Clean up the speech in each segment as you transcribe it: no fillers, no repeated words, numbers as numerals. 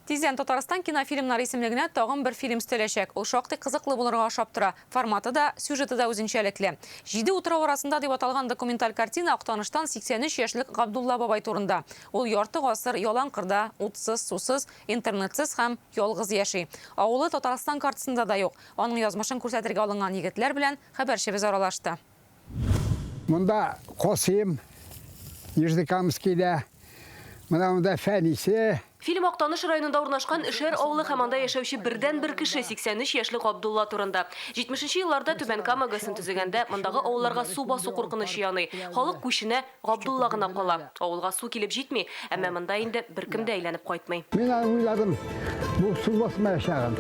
Тиздән Татарстан кинофильмнары исемлегенә тагын бер фильм өстәләчәк. Ул шактый кызыклы булырга ошап тора. Форматы да, сюжеты да үзенчәлекле. Җиде утрау арасында дип аталган документаль картина Актаныштан 83 яшьлек Габдулла бабай турында. Ул ярты гасыр ялан кырда, утсыз, сусыз, интернетсыз һәм ялгыз яши. Авылы Татарстан картасында да юк. Аның язмышын күрсәтергә алынган егетләр белән хәбәрчебез аралашты. Монда Касыйм, Нижнекамскийда, менә монда Фәнисе. Фильм Актаныш районында урнашкан Өшәр авылы һәм анда яшәүче бердәнбер кеше, 83 яшьлек Габдулла турында. 70 нче елларда Түбән Кама ГЭСын төзегәндә, мондагы авылларга су басу куркынычы яный. Халык күченә, Габдулла гына кала. Авылга су килеп җитми, әмма монда инде беркем дә әйләнеп кайтмый. Мин аны уйладым, бу су басмаячагын.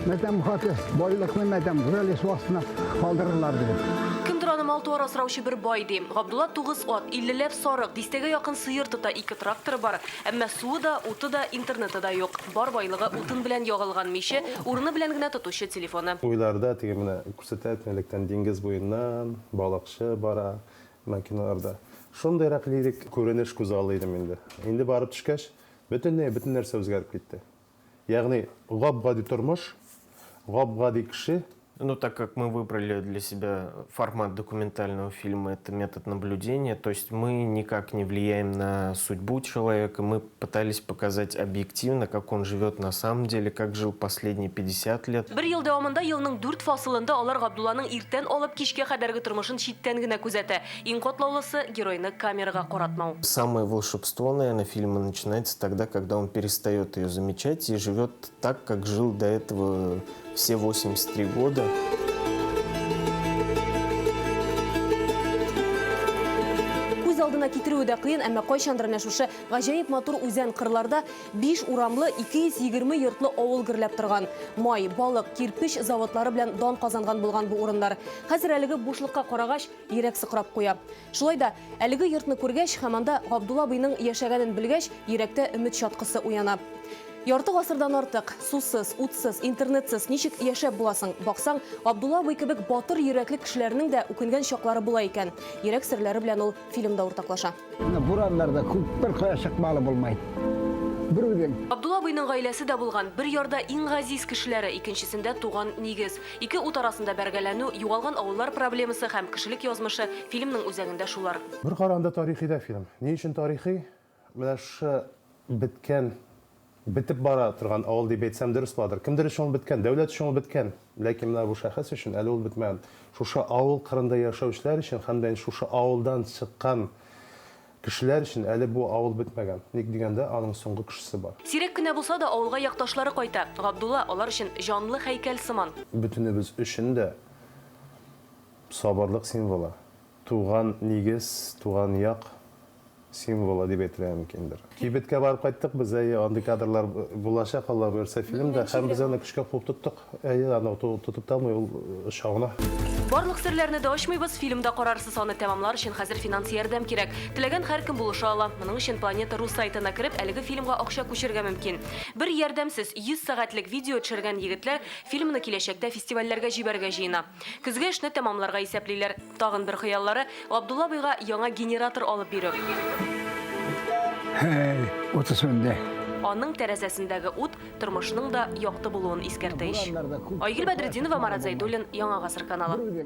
Мәтәм хаты, байлыкны мәтәм гүрәли су астына калдырырлар дип. Кемдер аны мал-туар асраучы бер бай ди. Габдулла тугыз ат, иллеләп сарык, дистәгә якын сыер тота, ике тракторы бар. Әмма суы да, уты да, интернеты да юк. Бар байлыгы утын белән ягылган миче, урыны белән генә тотучы телефоны. Уйларда теге менә күрсәтә электән диңгез буеннан балыкчы бара, Менә киноларда шундыйрак лирик күренеш күзаллый идем инде. Инде барып төшкәч, бөтенләй бөтен нәрсә үзгәреп китте. Ягъни гап-гади тормыш, гап-гади кеше. Ну, так как мы выбрали для себя формат документального фильма, это метод наблюдения, то есть мы никак не влияем на судьбу человека, мы пытались показать объективно, как он живет на самом деле, как жил последние 50 лет. Бер ел дәвамында елның дүрт фасылында алар Габдулланың иртән алып кичкә кадәрге тормышын читтән генә күзәтә. Иң катлаулысы, геройны камерага каратмау. Самое волшебство, наверное, фильма начинается тогда, когда он перестает ее замечать и живет так, как жил до этого все 83 года. Күз алдына китерүе дә кыен, әмма кайчандыр менә шушы гаҗәеп матур үзән кырларда биш урамлы 220 йортлы авыл гөрләп торган. Май, балык, кирпеч заводлары белән дан казанган булган бу урыннар. Хәзер әлеге бушлыкка карагач, йөрәк сыкрап куя. Шулай да, әлеге йортны күргәч һәм анда Габдулла абыйның яшәгәнен белгәч, йөрәктә өмет чаткысы уяна. Ярты гасырдан артык, сусыз, утсыз, интернетсыз ничек яшәп була соң? Баксаң, Габдулла абый кебек батыр йөрәкле кешеләрнең дә үкенгән чаклары була икән. Йөрәк серләре белән ул фильмда уртаклаша. Менә бураннарда күп бер кая чыкмалы булмай. Бер үзең. Габдулла абыйның гаиләсе дә булган. Бер ярда иң газиз кешеләре, икенчесендә туган нигез. Ике ут арасында бәргәләнү, югалган авыллар проблемасы һәм кешелек язмышы, фильмның үзәгендә шулар. Бер караганда тарихи да фильм. Ни өчен тарихи? Менә шушы беткән, бетеп бара торган авыл дип әйтсәм дөрес буладыр. Кемдер өчен ул беткән, дәүләт өчен ул беткән. Ләкин менә бу шәхес өчен әле ул бетмәгән. Шушы авыл кырында яшәүчеләр өчен һәм дә инде шушы авылдан чыккан кешеләр өчен әле бу авыл бетмәгән. Ник дигәндә, аның соңгы кешесе бар. Сирәк кенә булса да авылга якташлары кайта. Габдулла алар өчен җанлы һәйкәл сыман. Бөтенебез өчен дә сабырлык символы. Туган нигез, туган як символы дип әйтергә мөмкиндер. Кибеткә барып кайттык без, әйе, андый кадрлар булачак, Алла боерса, фильмда. Һәм без аны көчкә куып тоттык. Әйе, аны тотып та алмый, ул оча гына. Барлык серләрне дә ачмыйбыз, фильмда карарсыз, аны тәмамлар өчен хәзер финанс ярдәм кирәк. Теләгән һәркем булыша ала. Моның өчен Планета ру сайтына кереп, әлеге фильмга акча күчерергә мөмкин. Бер ярдәмсез, 100 сәгатьлек видео төшергән егетләр фильмны киләчәктә фестивальләргә җибәрергә җыена. Көзгә эшне тәмамларга исәплиләр. Тагын бер хыяллары, Габдулла абыйга яңа генератор алып бирү. Һәй, уты сүнде. Аның тәрәзәсендәге ут тормышның да якты булуын искәртә ич. Айгөл Бәдретдинова, Марат Зәйдуллин, Яңа Гасыр каналы.